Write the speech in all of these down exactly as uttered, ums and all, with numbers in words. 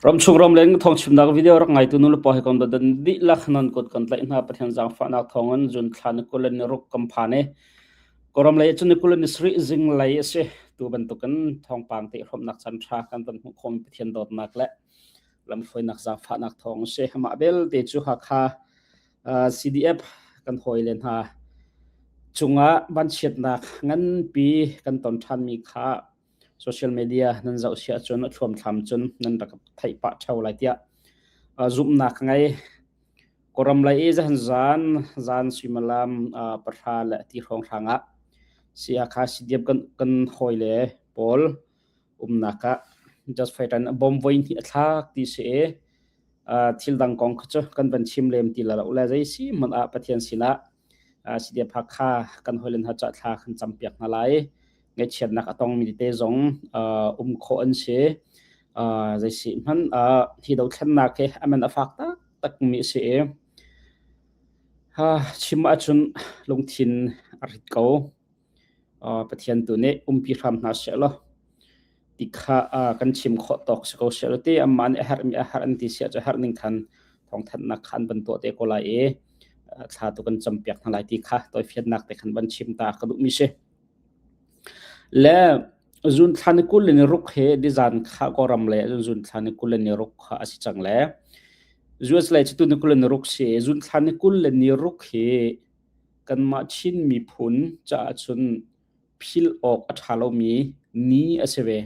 Ram chung ram leng thawng chimnak video rak ngaitu nu le pa hi kan dot dan dihlak nan kut kan tlaih hna. Pathian zaangfahnak thawngin June thla ni kul le ni ruk kan phan i Kawlram lei cu ni kul le ni sarih zinglei a si. Tu bantukin thawngpang te hrawmhnak caan ṭha kan van hmuh khawm Pathian dawtnak le lamhruainak zaangfahnak thawng a si. Amah belte cu Hakha, aa, C D F kan hawile hna cungah vanchiatnak nganpi kan ton ṭhanmi kha social media nan zoh si ahcun a thluamthlam cun nan rak theih pah ṭheo lai tiah, aa, zumhnak ka ngei. Kawlram lei i zahan zan, zan suimilam, aa, pahra le ti hrawnghrang ah si Hakha C D F kan, kan hawile pawl umnak ah jet fighter in a bomb voi hnih a thlak ti si i, aa, thil dang kong kha cu kan van chim lem ti la lo le zei si hmanh ah Pathian sinah, aa, C D F Hakha kan hawile hna caah thla kan campiak hna lai. Ngaihchiatnak a tongmi te zong, aa, um khawh an si. Aa, zei si hmanh ah hi dothlennak hi a man a fak tak takmi a si i, aa, chim ahcun lungthin a rit ko. Aa, Pathian tu nih umpi hram hna seh law ti kha, aa, kan chim khawh tawk si ko seh law ti, anmah nih a herhmi a herh an ti si ahcun a herh ning khan thawngthanhnak kha an van tuah te ko lai i, aa, thla tu kan campiak hna lai ti kha tawifiannak te khan van chim ta ka duhmi si. Le June thla ni kul le ni ruk hi dizan kha Kawlram lei ahcun June thla ni kul le ni ruk kha a si cang le U S lei cu tu ni kul le ni ruk si. June thla ni kul le ni ruk hi kanmah Chin miphun caah cun philh awk a ṭha lomi ni a si ve.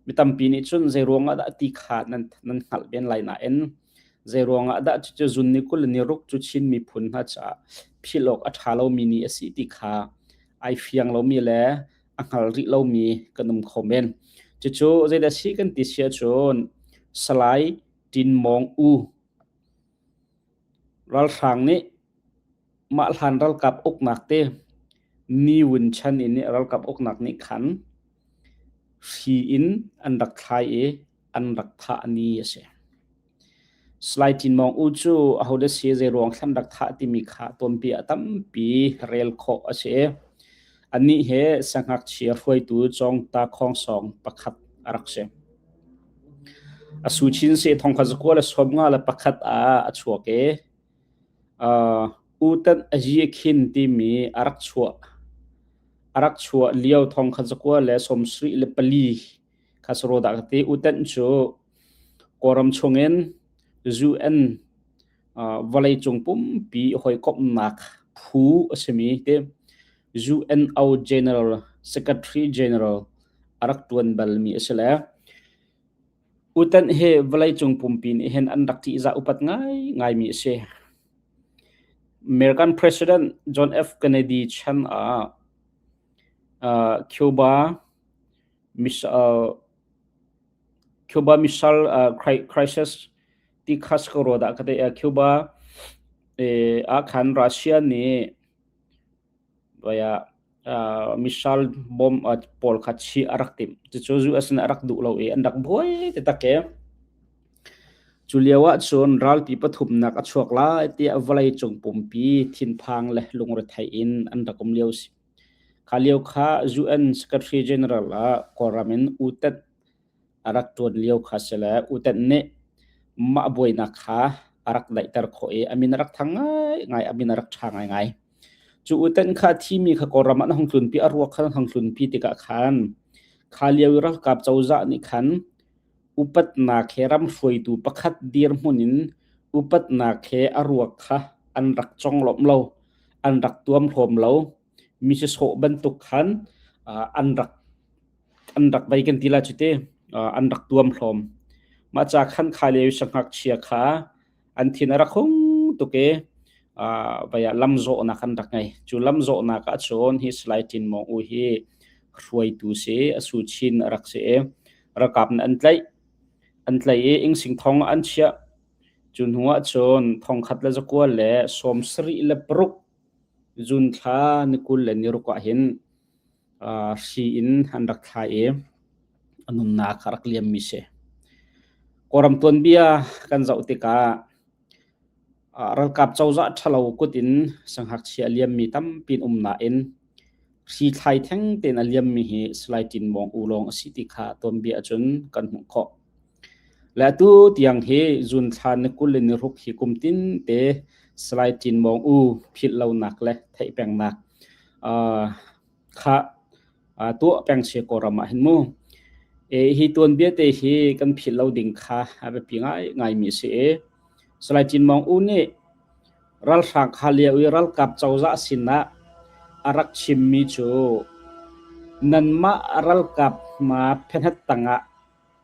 Mi tampi nih cun zeiruangah dah ti kha nan, nan hngalh men lai nain, zeiruangah dah cucu June ni kul le ni ruk cu Chin miphun hna caah philh awk a ṭha lomi ni a si ti kha aa fiang lomi le a hngal rih lomi kan um kho men. Cucu zeidah si kan ti si ahcun Salai Tin Maung U ralhrang nih mah hlan ralkap uknak te Ni Win Chan in nih ralkap uknak nih khan hri in an rak thlai i an rak thah ni a si. Salai Tin Maung U cu ahodah si, zeiruang thlan rak thah timi kha tuanbia a tampi rel khawh a si. Anih he sanghakchia hruaitu Cawng Ta Khawng Sawng pakhat a rak si. A su chin si thongkhat zakua le sawmnga le pakhat ah a chuak i, aa, U Tat a zi a khin timi a rak chuah, a rak chuah lio thongkhat zakua le sawmsarih le pali kha si raw dah ka ti. U Tat cu Kawlram chungin U N, aa, vawleicung pumpi hawikomhnak phu a simi te U N O General, Secretary General a rak ṭuanbalmi a si le U Tat hi vawleicung pumpi nih hin an rak ṭihzah upat ngaingaimi a si. American President John F Kennedy chan ah, aa, Cuba, mis-, aa, Cuba Missile, aa, cri-, Crisis ti kha si ko raw dah ka ti, aa, Cuba, eh, ah khan Russia nih, aa, missile bomb, aa, pawl kha chih a rak timh. Cucu U S nih a rak duh lo i an rak buai te tak i. Cu lio ah cun ralpi pathumnak a chuak lai tiah vawleicung pumpi thinphang le lungrethei in an rak um lio si. Kha lio kha U N Secretary General ah Kawlram in U Tat a rak ṭuan lio kha si le U Tat nih mah buainak kha a rak daihter khawh i a min a rak thang ngaingai, a min a rak ṭha ngaingai. Cu U Tat kha a thimi kha Kawlram ah an hung tlunpi, a ruak kha an hung tlunpi tikah khan kha lio i ralkap cozah nih khan upatnak he ram hruaitu pakhat dirhmun in upatnak he a ruak kha an rak conglawmh lo, an rak tuamhlawm lo, mi sisawh bantuk khan, aa, an rak, an rak bei kan ti lai cu ti, aa, an rak tuamhlawm. Mah ca khan kha lio i sanghakchia kha an thin a rak hung tuk i, aa, vai ah lamzawhnak an rak ngei. Cu lamzawhnak ah cun hi Salai Tin Maung U hi hruaitu si, a su chin a rak si i ralkap nih an tlaih, an tlaih i Ing Sing Thawng ah an chiah. Cu hnuah cun thongkhat le zakua le sawmsarih le paruk June thla ni kul le ni ruk ah hin, aa, hri in an rak thlai i a nunnak a rak liammi si. Kawlram tuanbia kan zoh tikah, aa, ralkap cozah ṭhalo kut in sanghakchia a liammi tampi an um nain hri thlai theng tein a liammi hi Salai Tin Maung U lawng a si ti kha tuanbia ahcun kan hmuh khawh. Le atu tiang hi June thla ni kul le ni ruk hi kum tinte Salai Ṭin Maung U philh lonak le theih pengnak, aa, kha, aa, tuah peng si Kawlram ah hin mu. E, hi tuanbia te hi kan philh lo ding kha a biapi ngai ngai mi si e. Salai Ṭin Maung U nih ralhrang kha lio i ralkap cozah sinah a rak chimmi cu, nanmah ralkap hna phenhat tangah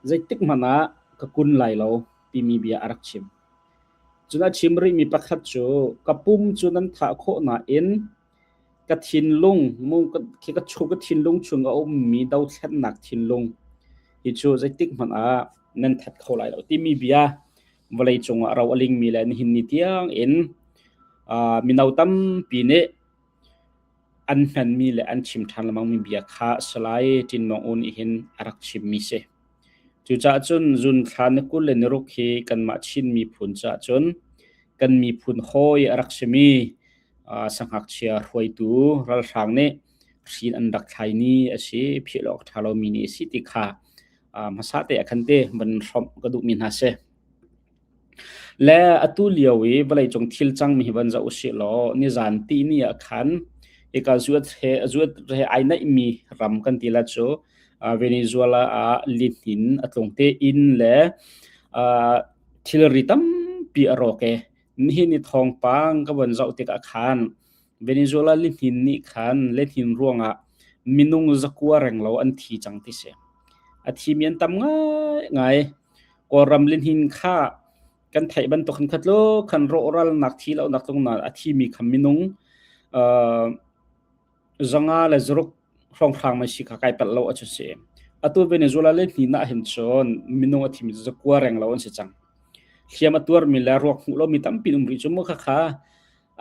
zeitik hmanh ah ka kun lai lo timi bia a rak chim. Cun a chim rihmi pakhat cu, ka pum cu nan thah khawh nain ka thinlung, mu ka, khi ka chu ka thinlung chung a ummi dothlennak thinlung hi cu zeitik hmanh ah nan that kho lai lo timi bia vawleicung ah ro a lingmi le nihin ni tiang in, aa, mino tampi nih an hmanmi le an chim ṭhan lengmangmi bia kha Salai Ṭin Maung U nih hin a rak chimmi si. Cucaah cun June thla ni kul le ni ruk hi kanmah Chin miphun caah cun kan miphun hawi a rak simi, aa, sangakchia hruaitu ralhrang nih hrin an rak thlai ni a si, philh awk ṭha lomi ni a si ti kha, aa, hmasa te ah khan te van hrawmh ka duhmi hna si. Le atu lio i vawleicung thil cangmi hi van zoh usih law, nizan ti ni ah khan hika zuat he, zuat he ai naihmi ram kan ti la cu, aa, Venezuela ah lihnin a tlung tein le, aa, thilri tampi a rawk e. Nihin ni thawngpang ka van zoh tikah khan Venezuela lihnin nih khan lihnin ruangah minung zakua reng lo an thi cang ti si. A thimi an tam ngaingai. Kawlram lihnin kha kan theih bantuk khan khat lo khan rawhralnak thi lonak tlung nain a thimi kha minung, aa, zanga le zaruk hrawnghrang mai si kha kai palh lo a cu si. Atu Venezuela lihnin ah hin cun minung a thimi cu zakua reng lo an si cang. Hliam a tuarmi le ruak hmuh lomi tampi an um rih cu mu kha kha,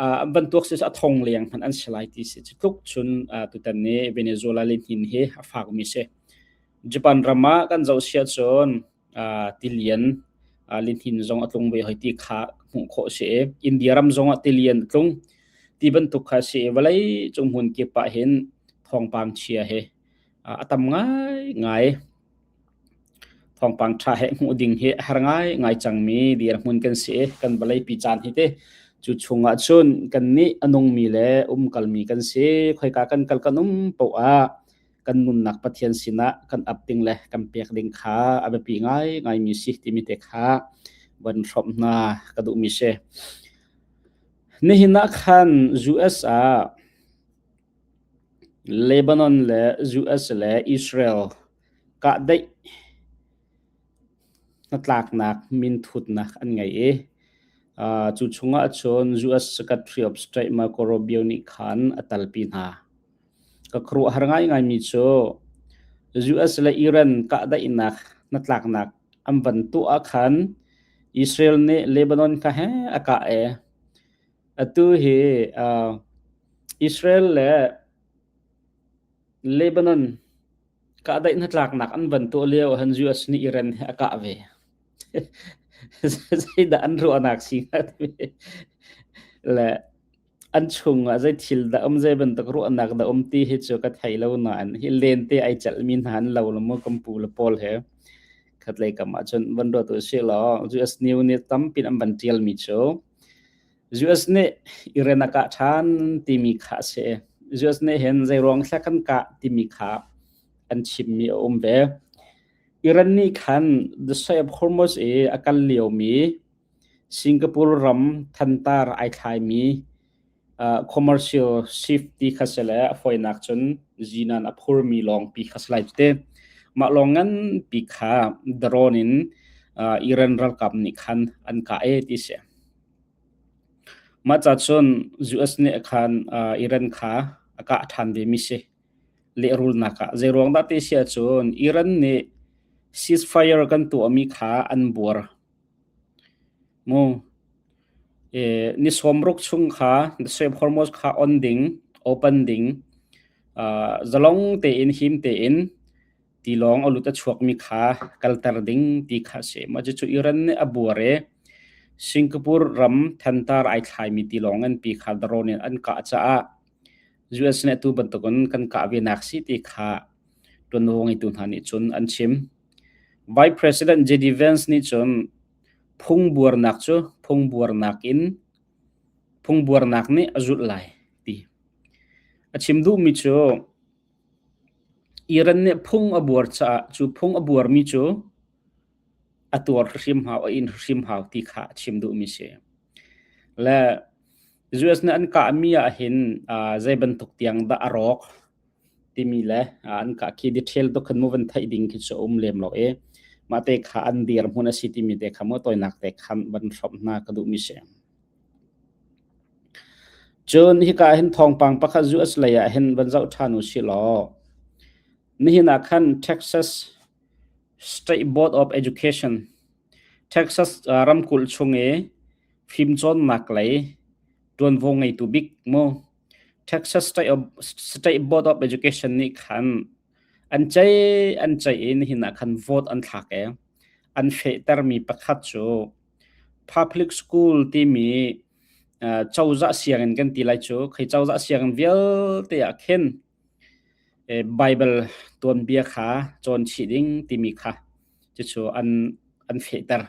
aa, an van tuak si, a thong leng hmanh an si lai ti si. Cutluk cun, aa, tutan nih Venezuela lihnin hi a fakmi si. Japan ram ah kan zoh si ahcun, aa, tilian, aa, lihnin zong a tlung ve hoi ti kha hmuh khawh si. India ram zong ah tilian a tlung ti bantuk kha si. Vawleicung hmun kip ah hin thawngpang chia hi, aa, a tam ngaingai. Thawngpang ṭha he hmuh ding hi a har ngaingai cangmi dirhmun kan si i kan vawleipi caan hi te. Cu chungah cun kannih a nungmi le umkalmi kan si. Khoika kan kal kan um paoh ah kan nunnak Pathian sinah kan ap ding le kan pek ding kha a biapi ngaingaimi si timi te kha van hrawmh hna ka duhmi si. Nihin ah khan U S ah Lebanon le U S le Israel kahdaih hnatlaknak minthutnak an ngei i, aa, cu chungah cun U S Secretary of State Marco Rubio nih khan a telpi hna. Ka khuaruahhar ngaingaimi cu U S le Iran kahdaihnak hnatlaknak an van tuah ah khan Israel nih Lebanon kha he a kah e. Atu hi, aa, Israel le Lebanon kahdaih hnatlaknak an van tuah lio ah hin U S nih Iran hi a kah ve. Zeidah an ruahnak si hnga ti ve. Le an chungah zei thil dah um, zei bantuk ruahnak dah um ti hi cu ka thei lo nain hi lente ai celhmi hna an lo le mu kan pu le pawl he. Khatlei kam ah cun van ruat u sih law, U S nih tampi an van ṭialmi cu U S nih Iran a kah ṭhan timi kha a si. U S nih hin zeiruang hlek kan kah timi kha an chimmi a um ve. Iran nih khan The Strait of Hormuz i a kal liomi Singapore ram thantar ai thlaimi, aa, commercial ship ti kha si le a fawinak cun zinan a phurmi lawngpi kha si lai cu te. Mah lawng nganpi kha drone in, aa, Iran ralkap nih khan an kah e ti si. Mah ca cun U S nih khan, aa, Iran kha a kah ṭhan ve mi si. Lehrulnak ah zeiruang dah ti si ahcun Iran nih ceasefire kan tuahmi kha an buar. Mu, e, ni sawmruk chung kha The Strait of Hormuz kha on ding, open ding, aa, zalong tein, him tein tilawng a lut a chuakmi kha kalter ding ti kha a si. Mah cucu Iran nih a buar e. Singapore ram thantar ai thlaimi tilawng nganpi kha drone in an kah caah U S nih atu bantukin kan kah ve nak si ti kha ṭuanvo ngeitu hna nih cun an chim. Vice President J D Vance nih cun phungbuarnak cu phungbuarnak in phungbuarnak nih a zulh lai ti a chim duhmi cu Iran nih phung a buar caah cu phung a buarmi cu a tuar hrimhau, a in hrimhau ti kha a chim duhmi si. Le U S nih an kahmi ah hin, aa, zei bantuk tiang dah a rawk timi le, aa, an kah khi detail tuk khan mu van theih ding khi cu a um lem lo e. Mah te kha an dir hmun a si timi te kha mu tawinak te khan van hrawmh hna ka duhmi si. Cun hika hin thawngpang pakhat U S lei ah hin van zoh ṭhan u si law. Nihin ah khan Texas State Board of Education, Texas, aa, ramkulh chung i fimcawnnak lei ṭuanvo ngeitu bik mu Texas State of, State Board of Education nih khan an ceih, an ceih i nihin ah khan vote an thlak e. An fehtermi pakhat cu public school timi, aa, cozah sianginn kan ti lai cu, khui cozah sianginn vialte ah khin, eh, Bible tuanbia kha cawn chih ding timi kha cucu an, an fehter.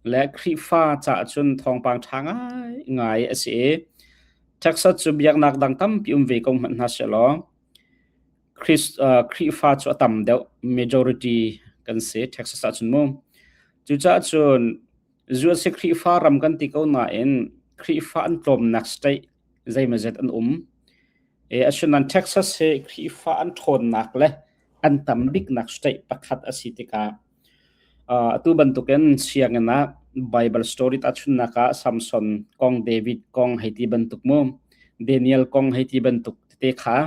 Le Khrihfa caah cun thawngpang ṭha ngai ngai a si i, Texas cu biaknak dang tampi um ve ko hmanh hna sehlaw, Khrist-, aa, Khrihfa cu a tam deuh, majority kan si Texas ah cun mu. Cucaah cun U S hi Khrihfa ram kan ti ko nain Khrihfa an tlawmnak state zeimawzat an um. E, asinain Texas hi Khrihfa an ṭhawnnak le an tam biknak state pakhat a si tikah, aa, atu bantukin sianginn ah Bible story tahchunhnak ah Samson kong, David kong hei ti bantuk mu, Daniel kong hei ti bantuk tete kha,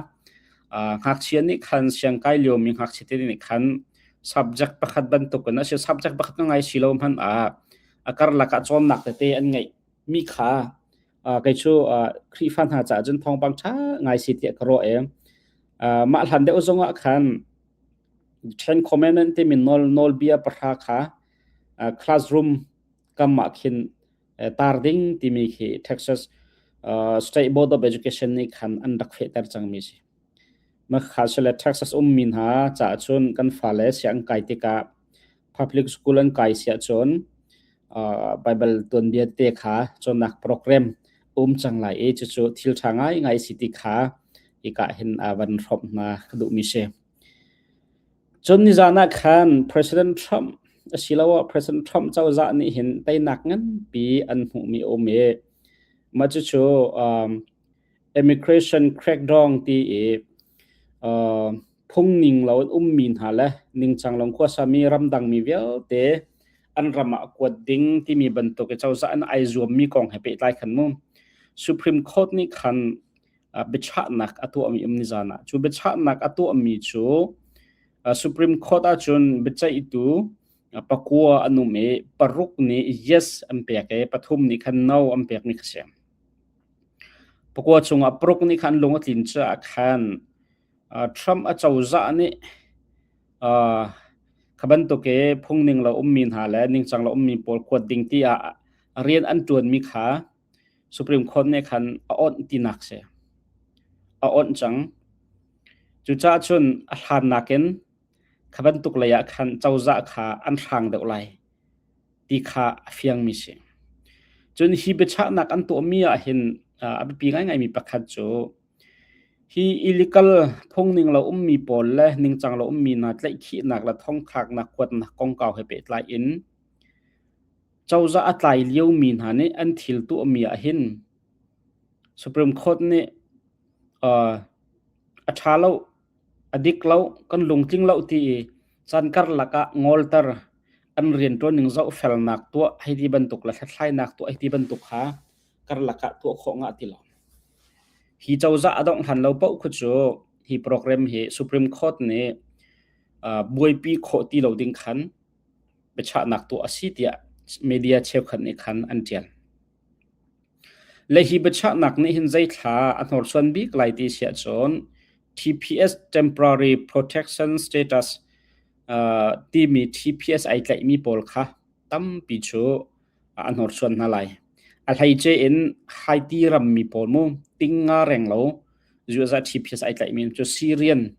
aa, ngakchia nih khan siangkai liomi ngakchia tete nih khan subject pakhat bantukin a si, subject pakhat ka ngai si lo hmanh ah a karlak ah cawnnak tete an ngeih mi kha, aa, kei cu, aa, Khrihfa hna caah cun thawngpang ṭha ngai si tiah ka ruah e. Aa, mah hlan deuh zongah khan Ten Commandment timi nawl, nawlbia pahra kha, aa, classroom kam ah khin, eh, tar ding timi khi Texas, aa, State Board of Education nih khan an rak fehter cangmi si. Mah kha si le Texas ummi hna caah cun kan fale sianginn kai tikah public school an kai si ahcun, aa, Bible tuanbia te kha cawnnak program a um cang lai i cucu thil ṭha ngai ngai si ti kha hika hin, aa, van hrawmh hna ka duhmi si. Cun nizan ah khan President Trump asiloah President Trump cozah nih hin teinak nganpi an hmuhmi a um i, mah cucu, um, immigration crackdown ti i, uh, phungning lo in ummi hna le ningcang lo in khuasami ramdangmi vialte an ram ah kuat ding timi bantuk i cozah an ai zuammi kong he pehtlai khan mu Supreme Court nih khan, uh, biachahnak a tuahmi um nizan ah. Cu biachahnak a tuahmi cu, uh, Supreme Court ahcun biaceihtu, uh, pakua an um i paruk nih yes an pek i pathum nih khan no an pekmi kha si. Pakua chungah paruk nih khan lung a tlin caah khan, aa, Trump a cozah nih, aa, kha bantuk i phungning lo ummi hna le ningcang lo ummi pawl kuat ding tiah rian an ṭuanmi kha Supreme Court nih khan a onh tinak si. A onh cang. Cucaah cun a hlannak in kha bantuk lei ah khan cozah kha an hrang deuh lai ti kha a fiangmi si. Cun hi biachahnak an tuahmi ah hin, aa, a biapi ngaingaimi pakhat cu hi illegal phungning lo ummi pawl le ningcang lo ummi hna tlaihkhihnak le thongthlaknak kuatnak kongkau he pehtlai in cozah a tlai liomi hna nih an thil tuahmi ah hin Supreme Court nih, aa, a ṭha lo, a dik lo, kan lungtling lo ti i caan karlak ah ngolter an rianṭuan ning zohfelnak tuah hei ti bantuk le hlathlainak tuah hei ti bantuk kha karlak ah tuah khawh ngah ti lo. Hi cozah a dongh hlan lo paoh khu cu hi program hi Supreme Court nih, aa, buaipi khawh ti lo ding khan biachahnak tuah a si tiah media cheukhat nih khan an ṭial. Le hi biachahnak nih hin zeithla a hnorsuan bik lai ti si ahcun T P S, Temporary Protection Status, aa, timi T P S ai tlaihmi pawl kha tampi cu a hnorsuan hna lai. A hleice in Haiti rammi pawl mu, ting nga reng lo, U S ah T P S ai tlaihmi cu Syrian,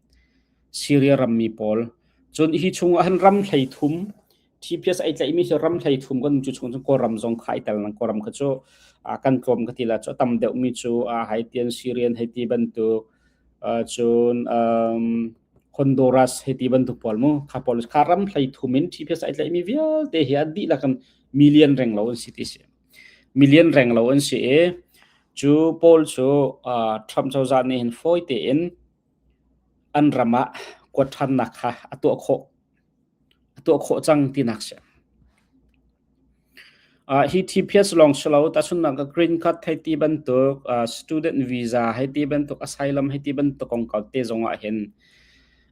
Syria rammi pawl, Cun hi chungah hin ram hleithum, T P S a i tlaihmi hi ram hleithum kan um cu chung cun Kawlram zong kha i tel nan Kawlram kha cu, aa, kan tlawm ka ti la cu a tam deuhmi cu, aa, Haitian, Syrian hei ti bantuk, aa, cun, um, Honduras hei ti bantuk pawl mu kha pawl kha ram hleithum in T P S a i tlaihmi vialte hi a dihlak in million renglo an si ti si. Million renglo an si i cu pawl cu, aa, Trump cozah nih hin fawi tein an ram ah kuat ṭhannak kha a tuah khawh, a tuah khawh cang tinak si. Aa, hi T P S lawng si lo, tahchunhnak ka green card hei ti bantuk, aa, student visa hei ti bantuk, asylum hei ti bantuk kong kal te zongah hin,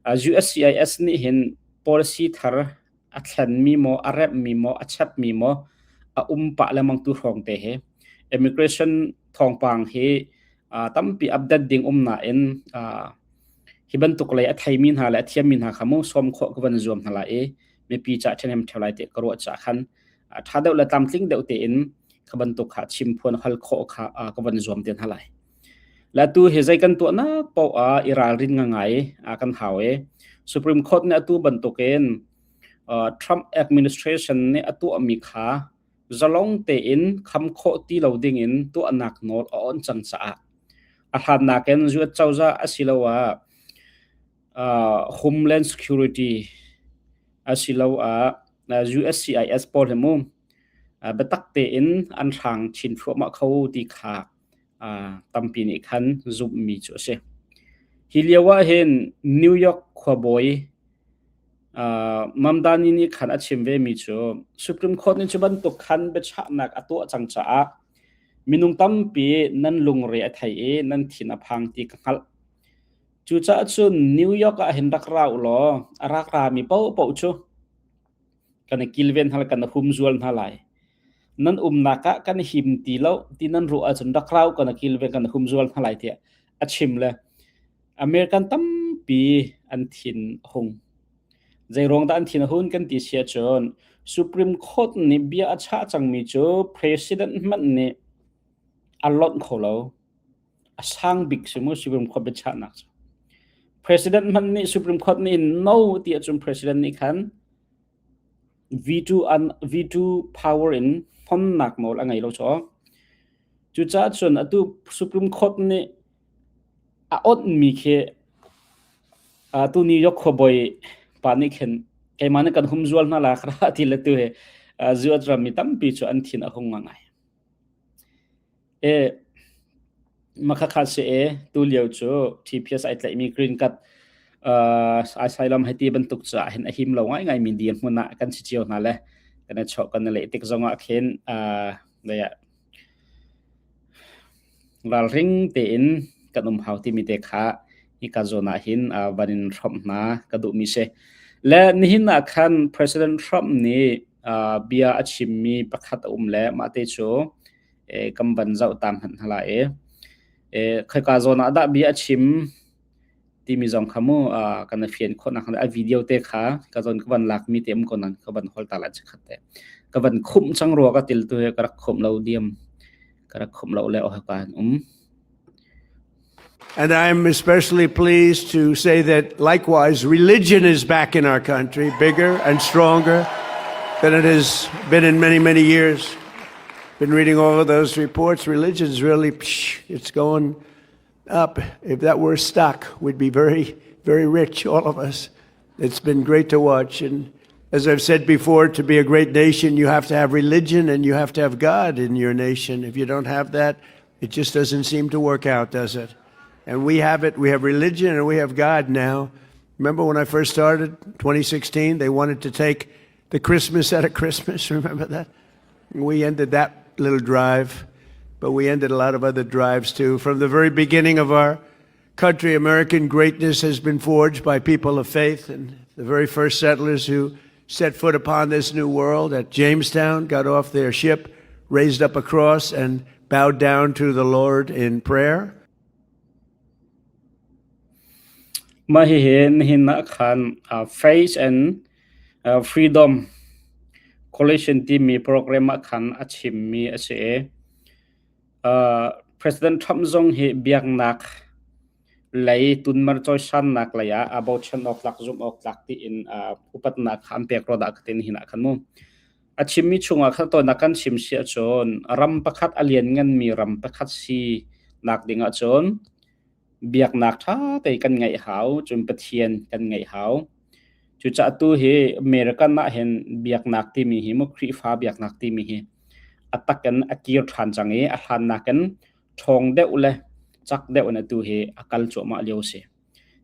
aa, U S C I S nih hin policy thar a thlenmi maw, a remhmi maw, a chapmi maw, a um pah lemangtu hrawngte hi immigration thawngpang hi, aa, tampi update ding um nain, aa, hi bantuk lei a theimi hna le a thiammi hna kha mu sawm khawh ka van zuam hna lai i mipi ca ṭhenkhat ṭheu lai tiah ka ruah caah khan, aa, ṭha deuh le tlamtling deuh tein kha bantuk kha chimphuan hal khawh kha, aa, ka van zuam te hna lai. Le atu hi zei kan tuahnak paoh ah i ralrin ngaingai, aa, kan hau i Supreme Court nih atu bantukin, aa, Trump administration nih a tuahmi kha zalong tein kham khawh ti lo dingin tuahnak nawl a on cang caah a hlannak in U S cozah asiloah, aa, Homeland Security asiloah, aa, U S C I S pawl hi mu, aa, biatak tein an hrang chin thluahmah kho ti kha, aa, tampi nih khan zumhmi cu a si. Hi lio ah hin New York khuabawi, aa, Mamdani nih khan a chim vemi cu Supreme Court nih cu bantuk khan biachahnak a tuah cang caah minung tampi nan lungre a thei i nan thin a phang ti ka hngalh. Cucaah cun New York ah hin rak ra u law, a rak rami paohpaoh cu kan i kilven hna le kan i humzual hna lai. Nan umnak ah kan i him ti lo ti nan ruah ahcun rak ra u, kan i kilven kan i humzual hna lai tiah a chim le American tampi an thin a hung. Zeiruang dah an thin a hun kan ti si ahcun Supreme Court nih bia a chah cangmi cu President hmanh nih a lonh kho lo. A sang bik si mu Supreme Court biachahnak cu. President hmanh nih Supreme Court nih in no ti ahcun President nih khan veto an, veto power in hnonnak nawl a ngei lo cu. Cucaah cun atu Supreme Court nih a onhmi khi, aa, tu New York khuabawi pa nih khin keimah nih kan humzual hna lai kha ti le tu he, aa, U S ram mi tampi cu an thin a hung ngaingai. E, makha kha si e, tu lio cu T P S a i tlaihmi green card, aa, asylum hei ti bantuk caah hin a him lo ngaingaimi dir hmun ah kan si cio hna le kan i chawh kan i leh tik zongah khin, aa, ralring tein kan um hau timi te kha hika zawn ah hin, aa, van in hrawmh hna ka duhmi si. Le nihin ah khan President Trump nih, aa, bia a chimmi pakhat a um le mah te cu, e, kan van zoh tam hmanh hna lai e. E, khoika zawn ah dah bia a chim timi zong kha mu, aa, kan i fian khawh nakhnga a video te kha ka zawn ka van lakmi te um ko nan ka van holh ta lai cikhat te. Ka van khumh cang rua ka til tu he ka rak khumh lo diam. Ka rak khumh lo le aw he ka um. And I'm especially pleased to say that likewise, religion is back in our country, bigger and stronger than it has been in many, many years. Been reading all of those reports. Religion's really, psh, it's going up. If that were stock, we'd be very, very rich, all of us. It's been great to watch. And as I've said before, to be a great nation, you have to have religion and you have to have God in your nation. If you don't have that, it just doesn't seem to work out, does it? And we have it. We have religion and we have God now. Remember when I first started, twenty sixteen, they wanted to take the Christmas out of Christmas. Remember that? We ended that little drive, but we ended a lot of other drives too. From the very beginning of our country, American greatness has been forged by people of faith, and the very first settlers who set foot upon this new world at Jamestown got off their ship, raised up a cross, and bowed down to the Lord in prayer. Mah hihi nihin ah khan, ah, Faith and, ah, Freedom Coalition timi program ah khan a chimmi a si i, ah, President Trump zong hi biaknak lei tunmar cawisannak lei ah a bochan awk tlak, zum awk tlak tiin, aa, upatnak kha an pek rawdah ka tin hinah khan mu. A chimmi chungah khan tawina kan chim si ahcun ram pakhat a lian nganmi ram pakhat si nak dingah cun biaknak ṭha te kan ngeih hau, cun Pathian kan ngeih hau. Cucaah tu hi American ah hin biaknak timi hi mu, Khrihfa biaknak timi hi a tak in a kir ṭhan cang i a hlannak in ṭhawng deuh le cak deuh in atu hi a kal cuahmah lio si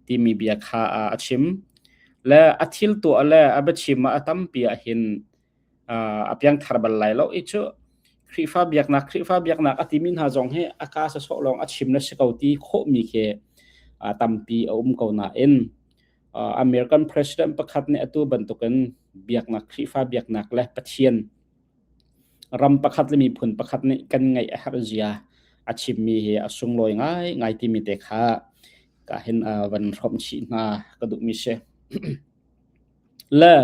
timi bia kha a, a chim. Le a thil tuah le a biachim ah a tampi ah hin, aa, a piangthar bal lai lo i cu Khrihfa biaknak, Khrihfa biaknak a timi hna zong hi a ka sasawh lawng a chim le si ko ti khawhmi khi, aa, tampi a um ko nain, aa, American president pakhat nih atu bantukin biaknak, Khrihfa biaknak le Pathian ram pakhat le miphun pakhat nih kan ngeih a herh zia a chimmi hi a sunglawi ngai ngai timi te kha ka hin, aa, van hrawm chih hna ka duhmi si. Le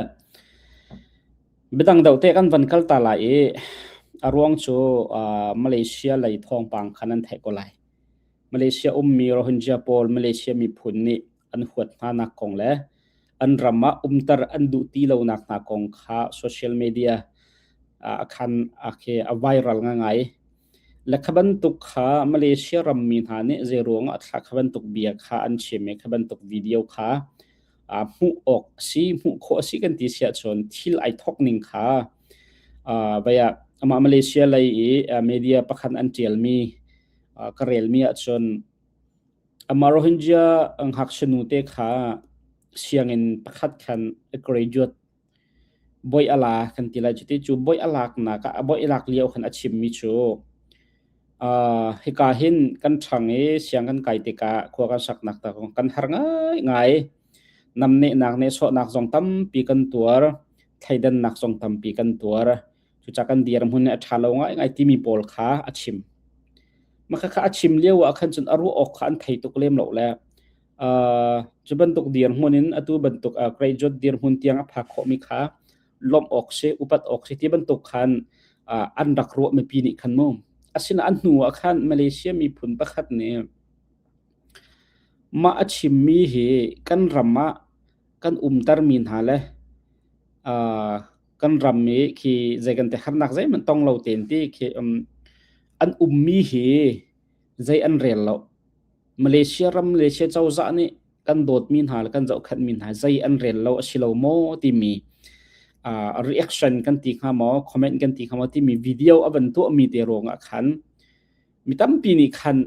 bidang deuh te kan van kal ta lai i a ruang cu, aa, Malaysia lei thawngpang khan an theih ko lai. Malaysia ummi Rohingya pawl Malaysia miphun nih an huat hnanak kong le an ram ah umter an duh ti lonak hna kong kha social media, aa, a khan a khi a viral ngaingai. Le kha bantuk kha Malaysia rammi hna nih zei ruangah thla kha bantuk bia kha an chim i kha bantuk video kha, aa, hmuh awk a si, hmuh khawh a si kan ti si ahcun thil aa thawk ning kha, aa, vai ah amah Malaysia lei i, aa, media pakhat an ṭialmi, aa, ka relmi ahcun amah Rohingya ngakchia nu te kha sianginn pakhat khan a graduate bawi a la kan ti lai. Cuti cu bawi a laknak ah, a bawi a lak lio khan a chimmi cu, aa, hika hin kan ṭhang i siang kan kai tikah khua kan saknak tak kan har ngai ngai. Nam nehnak, nehsawhnak zong tampi kan tuar, thleidannak zong tampi kan tuar. Cucaah kan dirhmun nih a ṭha lo ngai ngai timi pawl kha a chim. Mah kha kha a chim lio ah khan cun a ruah awk kha an thei tuk lem lo le, aa, cu bantuk dirhmun in atu bantuk, aa, graduate dirhmun tiang a phak khawhmi kha lawmh awk si, upat awk si ti bantuk khan, aa, an rak ruah mipi nih khan mu. Asinain a hnu ah khan Malaysia miphun pakhat nih mah a chimmi hi kan ram ah kan umtermi hna le, aa, kan ram i khi zei kan ti, harnak zeihmanh tong lo tein ti khi, um, an ummi hi zei an rel lo. Malaysia ram, Malaysia cozah nih kan dawtmi hna le kan zohkhenhmi hna zei an rel lo a si lo maw timi, aa, reaction kan ti hnga maw, comment kan ti hnga maw timi video a van tuahmi te ruangah khan mi tampi nih khan,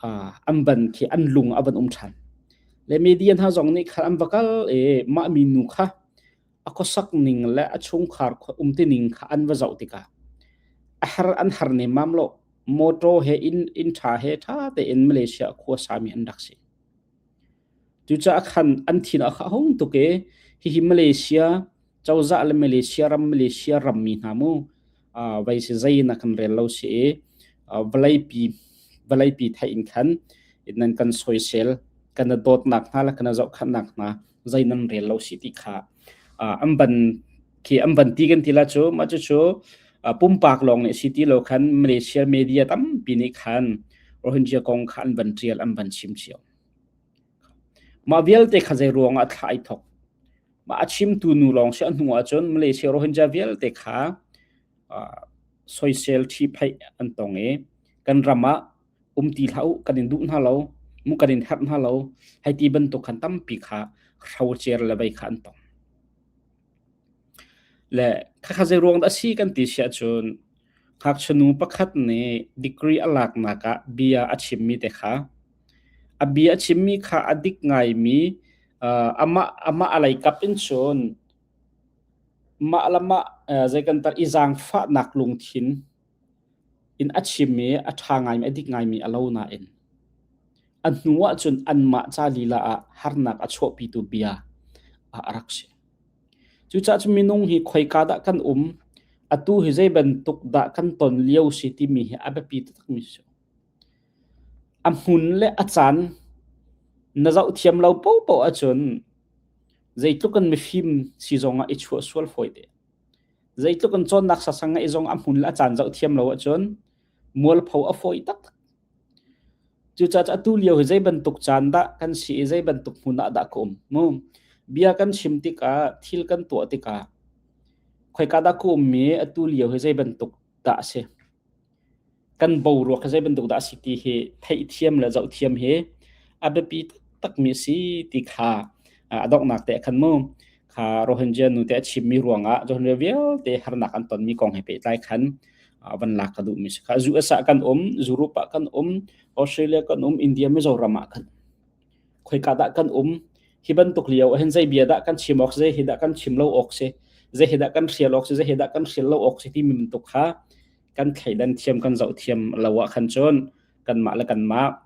aa, an van khi an lung a van um ṭhan. Le media hna zong nih khan an va kal i mah mi nu kha a khuasak ning le a chungkhar khua umti ning kha an va zoh tikah a har, an har nemam lo. Motor he in, inn ṭha he ṭha tein Malaysia khua sami an rak si. Cucaah khan an thin a kha hung tuk i hihi Malaysia cozah le Malaysia ram, Malaysia rammi hna mu, aa, vai si zei na kan rel lo si i, aa, vawleipi, vawleipi theih in khan in nan kan soisel, kan na dawtnak hna le kan na zohkhenhnak hna zei nan rel lo si ti kha, aa, an van khi an van ti kan ti la cu, mah cu cu, aa, pumpak lawng nih si ti lo khan Malaysia media tampi nih khan Rohingya kong kha an van ṭial, an van chim cio. Mah vialte kha zei ruangah thla aa thawk? Mah a chimtu nu lawng si a hnu ahcun Malaysia Rohingya vialte kha, aa, soisel ṭhihphaih an tong i kan ram ah um ti hlah u, kan in duh hna lo, mu kan in herh hna lo, hei ti bantuk khan tampi kha hrocer le vai kha an tong. Le kha kha zei ruang dah a si kan ti si ahcun, ngakchia nu pakhat nih degree a laknak ah bia a chimmi te kha, a bia a chimmi kha a dik ngaimi, aa, amah, amah a lei kap in cun mah le mah, aa, zei kan tar i zaangfahnak lungthin in a chim i a ṭha ngaimi, a dik ngaimi a lo nain a hnu ahcun anmah ca lila ah harnak a chuahpitu bia ah a rak si. Cucaah cun minung hi khoika dah kan um, atu hi zei bantuk dah kan ton lio si timi hi a biapi taktakmi si. A hmun le a caan na zoh thiam lo paohpaoh ahcun zeitluk in mifim si zongah i chuah sual fawi te. Zeitluk in cawnnak sasang ngeih zong a hmun le a caan zoh thiam lo ahcun mualpho a fawi taktak. Cucaah a tu lio hi zei bantuk caan dah kan si i zei bantuk hmun ah dah ka um? Mu. Bia kan chim tikah, thil kan tuah tikah, khoika dah ka um i a tu lio hi zei bantuk dah a si? Kan boruak hi zei bantuk dah a si ti hi theihthiam le zohthiam hi a biapi taktakmi a si ti kha, ah, a donghnak te khan mu. Kha Rohingya nute a chimmi ruangah Rohingya vialte harnak an tonmi kong he pehtlai khan, ah, van lak ka duhmi si kha. U S A kan um, Europe ah kan um, Australia kan um, India Mizoram ah kan um. Khoika dah kan um? Hi bantuk lio a hin zei bia dah kan chim awk si, zei hi dah kan chim lo awk si, zei hi dah kan hrial awk si, zei hi dah kan hrial lo awk si timi bantuk kha kan theih dan thiam, kan zohthiam lo ah khan cun kanmah le kanmah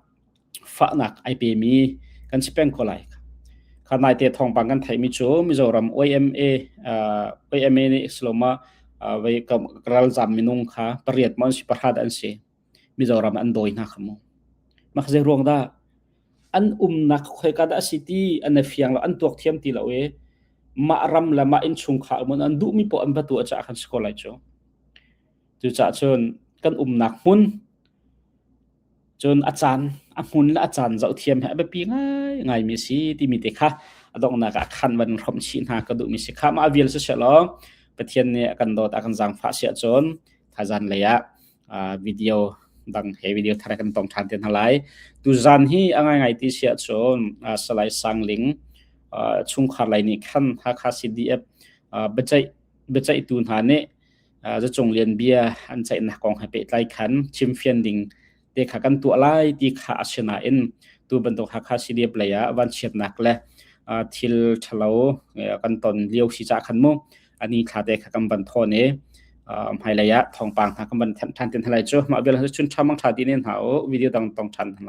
fahnak ai pemi kan si peng ko lai. Kha naite thawngpang kan theihmi cu Mizoram Y M A, ah, Y M A nih si lo ma, ah, vei ka, ka ralzam minung kha pariat maw an si, pahra dah an si. Mizoram an dawi hna kha mu. Mak zei ruang dah an umnak khoika dah a si ti an i fiang lo, an tuak thiam ti lo i mah ram le mah innchungkhar mun an duhmi paoh an va tuah caah khan si ko lai cu. Cucaah cun kan umnak hmun cun a caan, a hmun le a caan zohthiam hi a biapi ngai, ngaimi a si timi te kha a donghnak ah khan van hrawmh chih hna ka duhmi si kha. Mah vial siseh law, Pathian nih a kan dawt, a kan zaangfah si ahcun thaizan lei ah, aa, video dang he video thar kan tong ṭhan te hna lai. Tuzan hi a ngaingai ti si ahcun, aa, Salai Sang Ling, aa, chungkhar lei nih khan Hakha C D F, aa, biaceih, biaceihtu hna nih, aa, Zacung Lian bia an ceihnak kong he pehtlai khan chimfian ding te kha kan tuah lai ti kha a si nain, tu bantuk Hakha C D F lei ah vanchiatnak le, aa, thil ṭhalo, aa, kan ton lio si caah khan mu, ani thla te kha kan van thawn i, aa, hmailei ah thawngpang hna kan van thanh ṭhan te hna lai cu. Mah vial cun ṭha mang ṭha ti nih hna u, video dang tong ṭhan hna lai.